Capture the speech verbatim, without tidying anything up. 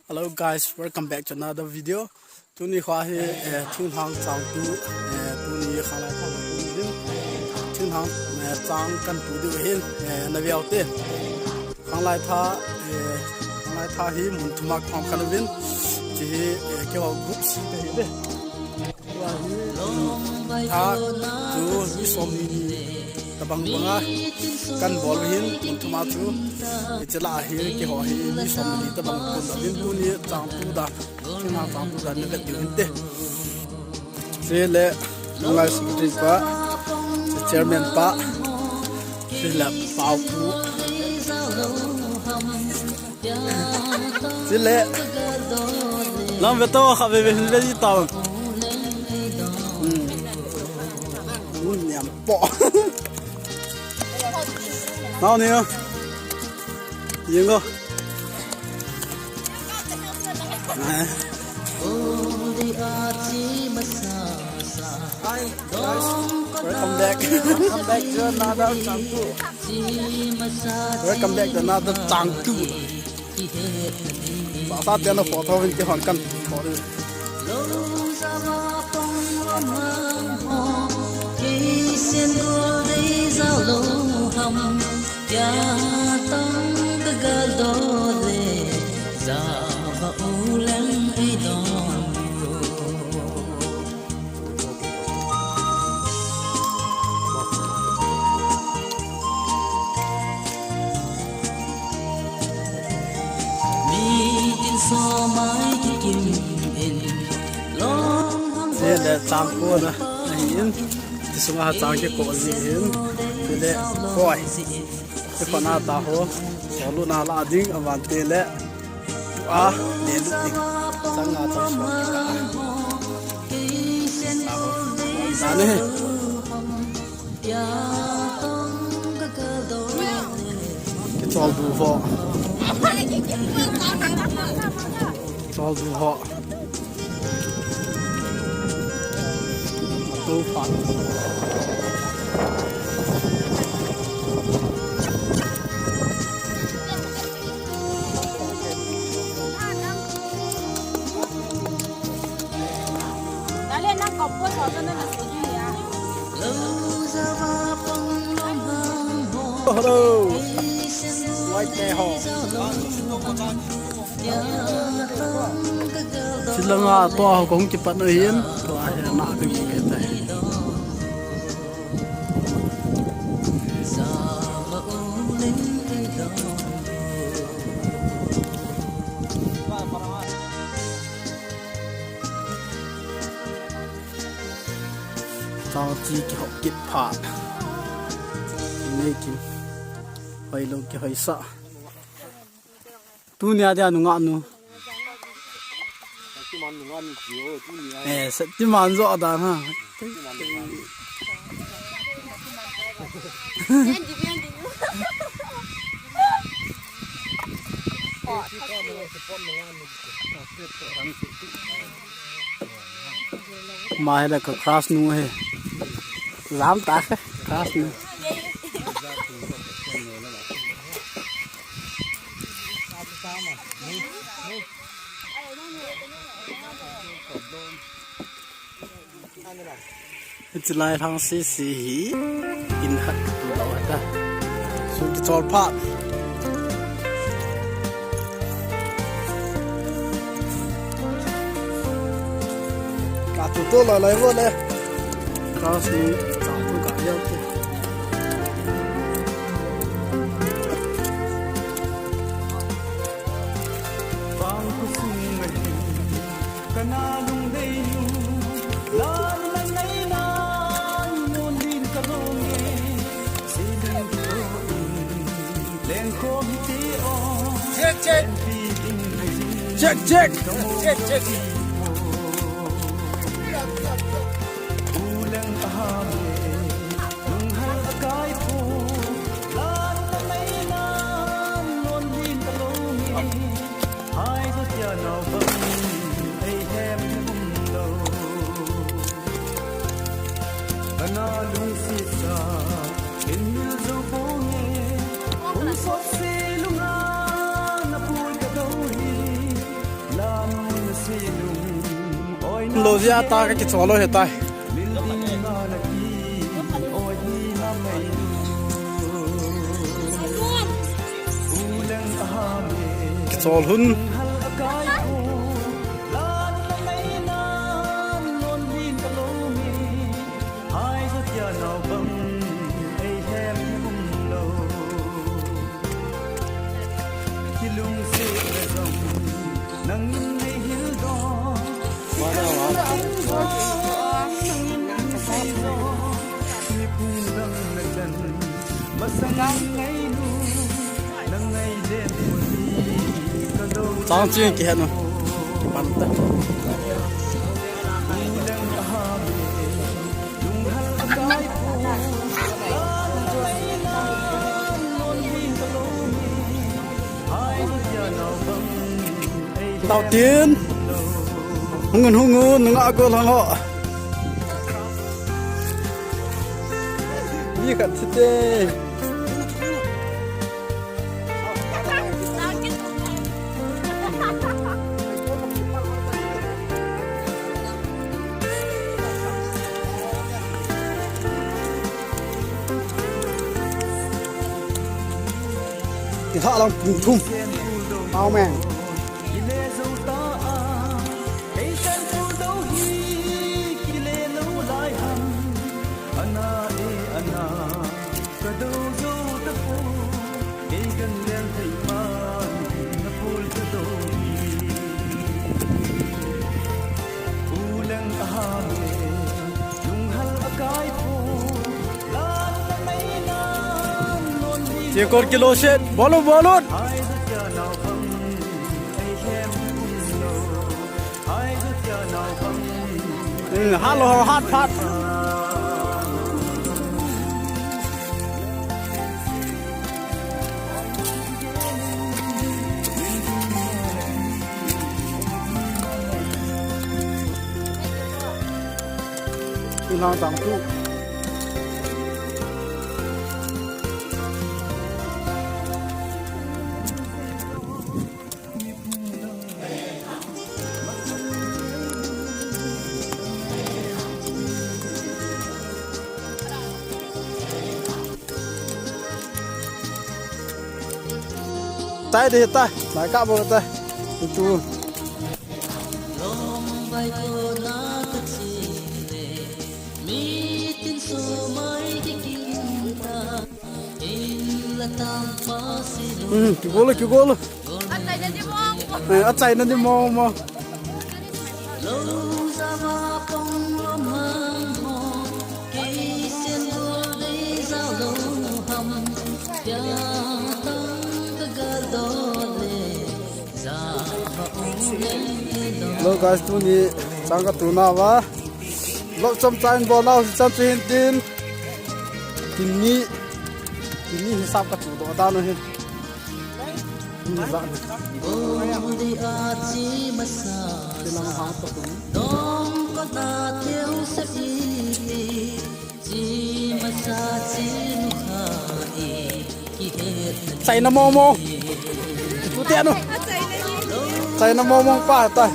Hello guys, welcome back to another video. Tuni kha hi eh, thinglhang chang tu eh, tuni khanglai tha tu din thinglhang eh, chang kan tu diu hin eh, na viau te. Khanglai tha eh, khanglai tha hi mun thuma kham kan vin chi hi eh, ke ho group si te hi de. Tua hi tha tu mi som ni tabang banga kan bol hin mun thuma chu ichela hi ke ho hi mi som ni tabang kun da vin tuni chang tu da Chuna chang tu dan ni vet diu hinte. Chule, Lunglai Secretary pa, Chairman pa, chule, Pau pu. Chule, lam ve to, kha ve ve hin ve ji tau. Hmm. Hmm, niam po. Nau ni. Yeng ko. Hi guys, welcome back. Welcome back to another Changtu. Welcome back to another Changtu. Sa sa tian photo hin ti hon kan photo. Chule chang ko na ahin. Ti sunga chang ke ko ji hin. Chule koi. Ti ko na ta ho. Solu na la ding avan te le. A le lu ding. Chang na chang so. Sa ho. Sa ne. Kichol du ho. Chol du ho. Tu pa. Hello. White day ho. Silanga to ho kong kipat no hin. To a he na ka ki ke tai. Chang chi kihop kit phat. Nei kin. Hoi lo kihoisah. Tunia dia nungah nu. Eh, Shaktiman jo adan ha. Ama hi le ka crush nu hi. Jam ta ka crush nu. Hiche lai lhang sese hi in khat tu lou hita. Sun kichol phat. Ka tu to lai lai vo le. Ka su chang tu ka yau tu. Kana lungdei nu, lam na nei na, mon din ka long e, si din ki to in, leng kho mi ti o. Check, check. Check, check. Check, check. U leng a ha me. Lunghang a kai phu, lam na nei na, mon din ka long e. Hai zo tia nau bang, ei hem um lo. Kana lungset sa, in mil zo bong e. Um sot se lunga, na pui ka do hi. Lo jia ta ka kichol lou ahitai. Kichol lhon. Chang ching kihet nu. Pan ta. Tao tin. Hung un, hung un, nunga gol hang ho. Ni khat thite. Ilha lang pung thum. Amen. Chekol kilo set, bolun, bolun. Hmm, hat lou, hat phat. Ilang tang tu. Tai de tai, mai ka bo tai. Tu. Hmm, kigol, kigol. Eh, achaina di mo, mo. Hello guys, tuni chang ka tuna uva. Vlog chomcha in bol nau, chan chu hin tin. Tin ni, tin ni hisap ka tu doh dan u hin. Ni za ni. Ti lang ha to kun. Chaina momo. Tu te anu. Chaina momo pa ta.